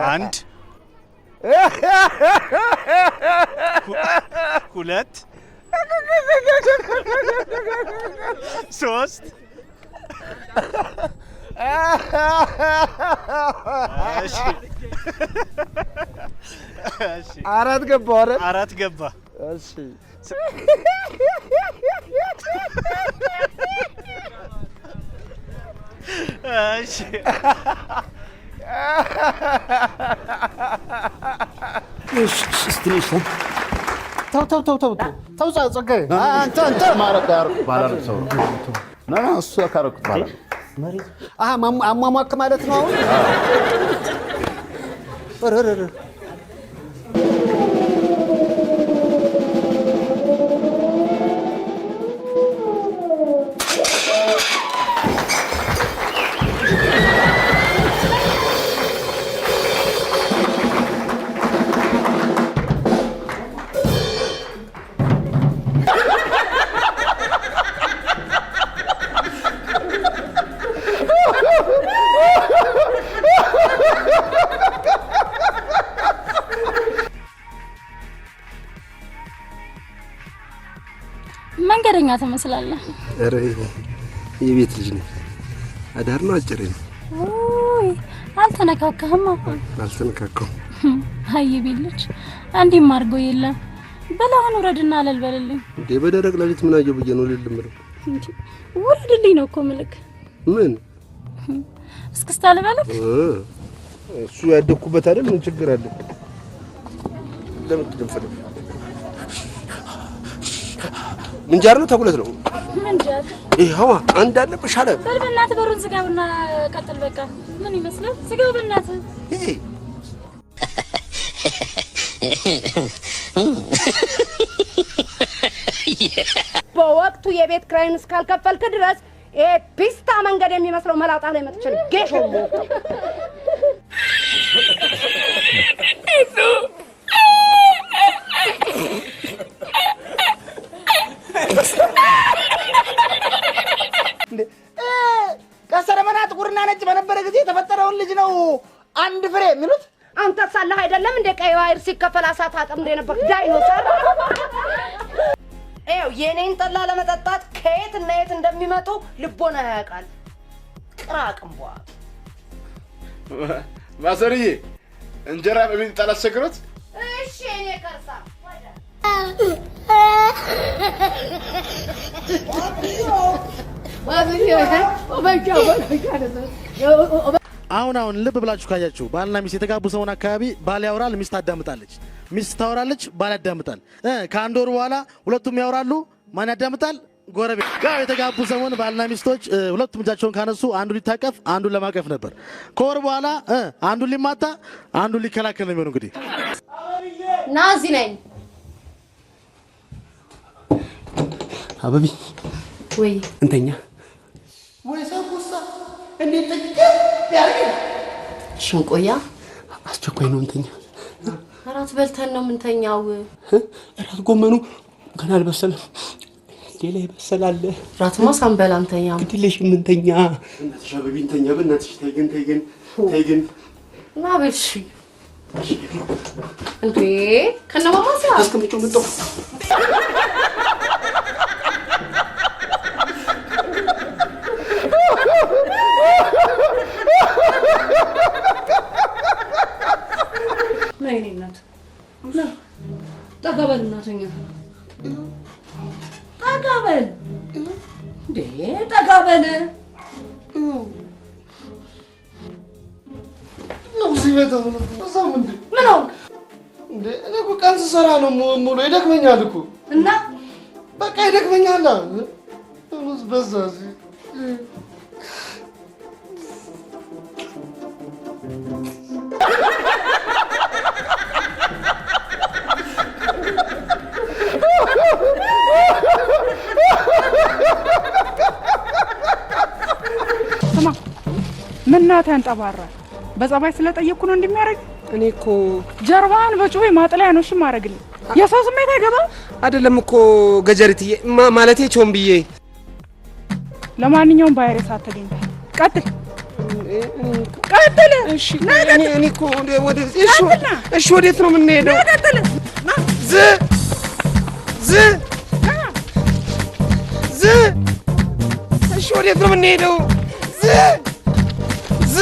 አንድ፣ ሁለት፣ ሶስት። እሺ፣ እሺ። አራት ገባ አይደል? አራት ገባ። እሺ። እሺ። ተው ተው ተው ተው ተው ጸጋዬ፣ አንተ አንተ ማረቅ ባላረግ ሰው ነው። ና ና፣ እሱ ካረኩት በኋላ ነው። አሀ አሟሟክ ማለት ነው አሁን። ኧረ ኧረ ኧረ። መንገደኛ ትመስላለህ። ኧረ የቤት ልጅ ነኝ። አዳር ነው አጭር ነው። ውይ አልተነካካህም? አልተነካካሁም። አይ የቤት ልጅ እንዲህም አድርጎ የለም። በል አሁን ውረድና አለል በልልኝ። እንዴ በደረቅ ሌሊት ምን አየሁ ብዬ ነው ልል የምለው? እንጂ ውረድልኝ ነው እኮ ምልክ። ምን እስክስታ ልበልክ? እሱ ያደግኩበት አይደል? ምን ችግር አለ? ለምን ትደንፈለ? ምንጃር ነው ተኩለት ነው? ምንጃር። ይኸዋ አንድ አለብሽ አለ። በል በእናትህ በሩን ዝጋውና ቀጥል። በቃ ምን ይመስላል? ዝጋው በእናትህ። ይሄ በወቅቱ የቤት ክራይን እስካልከፈልክ ድረስ ይሄ ፒስታ መንገድ የሚመስለው መላጣ ላይ መጥቼ ነው ጌሾ የምወጣው። ቀሰረመና ጥቁርና ነጭ በነበረ ጊዜ የተፈጠረውን ልጅ ነው አንድ ፍሬ የሚሉት። አንተ ሳለህ አይደለም እንደ ቀይ ባህር ሲከፈል አሳ ታጠምዶ የነበር ዳይኖሰር። ይኸው የኔን ጠላ ለመጠጣት ከየት እና የት እንደሚመጡ ልቦና ያውቃል። ቅራቅንቧ ማዘርዬ እንጀራ በሚጥሚጣ ላስቸግሮት? እሺ የኔ ቀርሳ አሁን አሁን ልብ ብላችሁ ካያችሁ ባልና ሚስት የተጋቡ ሰውን አካባቢ ባል ያወራል፣ ሚስት ታዳምጣለች። ሚስት ታወራለች፣ ባል ያዳምጣል። ከአንድ ወር በኋላ ሁለቱም ያወራሉ፣ ማን ያዳምጣል? ጎረቤት። ያው የተጋቡ ሰሞን ባልና ሚስቶች ሁለቱም እጃቸውን ካነሱ አንዱ ሊታቀፍ አንዱን ለማቀፍ ነበር። ከወር በኋላ አንዱ ሊማታ አንዱ ሊከላከል ነው የሚሆነው። እንግዲህ ና እዚህ ነኝ። አበቢ ወይ እንተኛ። ወይ ሰንኩሳ እንዴት ጥቅም ያርግ። ሽንቆያ አስቸኳይ ነው፣ እንተኛ። እራት በልተን ነው የምንተኛው። እራት ጎመኑ ገና አልበሰለም። ሌላ የበሰለ አለ። እራትማ ሳንበላ እንተኛም። ግድ የለሽም እንተኛ። በእናትሽ አበቢ እንተኛ። በእናትሽ ተይ ግን ተይ ግን ተይ ግን። ና በል እሺ። እንዴ ከነማማሰያ አስቀምጪው መጣሁ። ነይ የእኔ እናት ና ጠጋ በል እናተኛ ጠጋ በል እንዴ ጠጋ በል። ምን ሆንክ? እንዴ እኔ እኮ ቀን ስሰራ ነው የምውለው። ይደክመኛል እኮ እና በቃ ይደክመኛል። በዛ እዚህ ስማ ምናት ያንጠባራል። በጸባይ ስለጠየቅኩ ነው እንደሚያደርግ። እኔ እኮ ጀርባህን በጩቤ ማጥለያ ነው እሺ የማደርግልህ። የሰው ስሜት አይገባም። አይደለም እኮ ገጀሪትዬ፣ ማለቴ ቾምብዬ። ለማንኛውም ባይሬ ሰዓት ተገኝተሃል። ቀጥል ቀጥል። ቀጥል። እሺ እኔ እኮ ወደ እሺ እሺ፣ ወዴት ነው የምንሄደው? ቀጥል። ዝ ዝ ዝ እሺ፣ ወዴት ነው የምንሄደው? ዝ ዝ